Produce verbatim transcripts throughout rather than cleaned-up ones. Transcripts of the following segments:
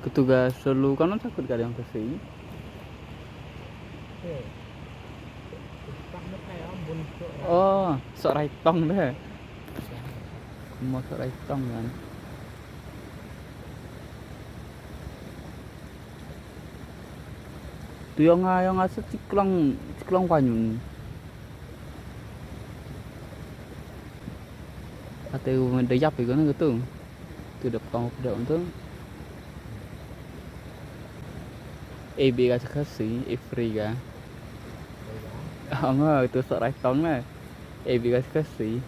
Tu ga selu kan sa kut ka dang ka si. Oh, sok rai tong de. Mo sok rai tong kan. Tu yong a, yong a sa ciklong, ciklong panyun. Ate u da yap i kono gitu. Tu da pang da untuk. E bi ka sa ka si, e free ka. Ama tu sok rai tong na. E bi ka sa ka si.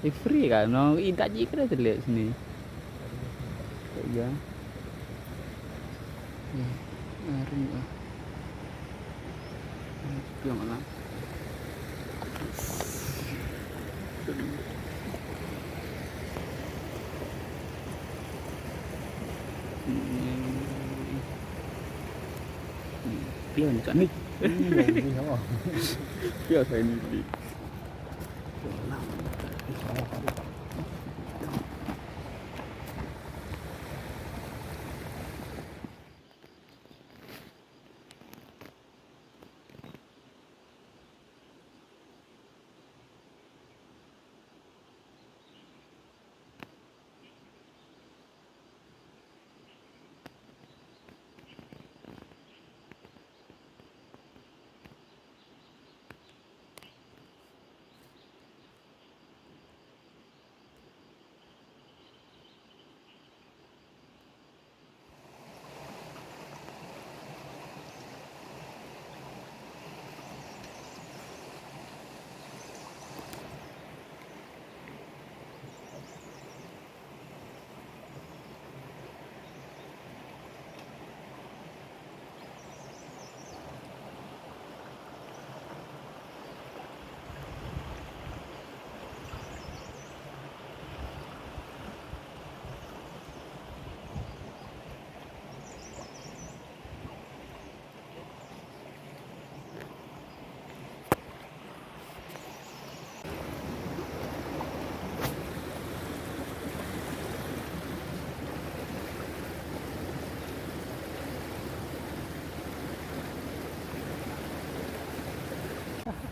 E free ka no, i da ji ka da tele sini. Ya. Ya. Ari ah. Piang lah. Piang kat ni. Piang kat ni.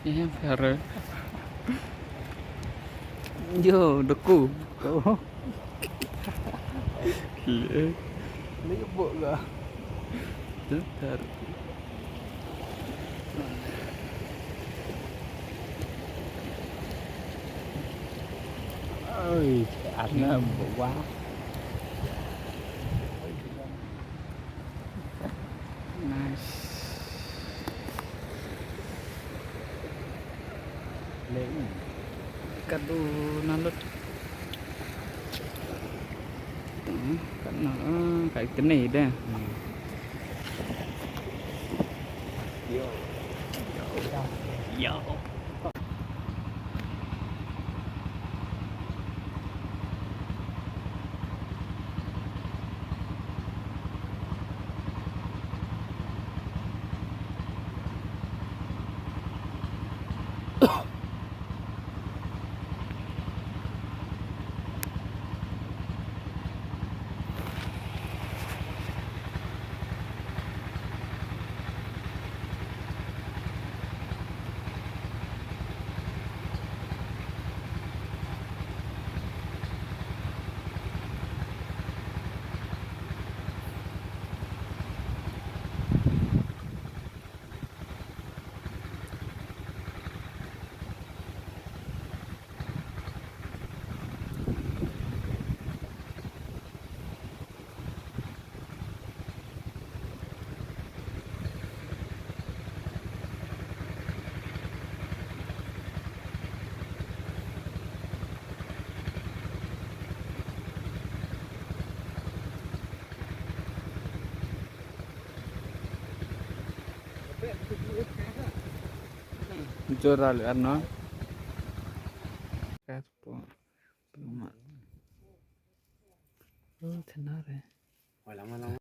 Em, Pharaoh. Yo, deku. Oh. Gila. Ni kebok ke? Bentar. Oi, arna bawah. Nice. Kadu nalut. Hmm, kan na, ah, kai kene dah. Hmm. Yo. Yo. Yo. Jora le ano. Kaspo. Belum. Oh, tenare.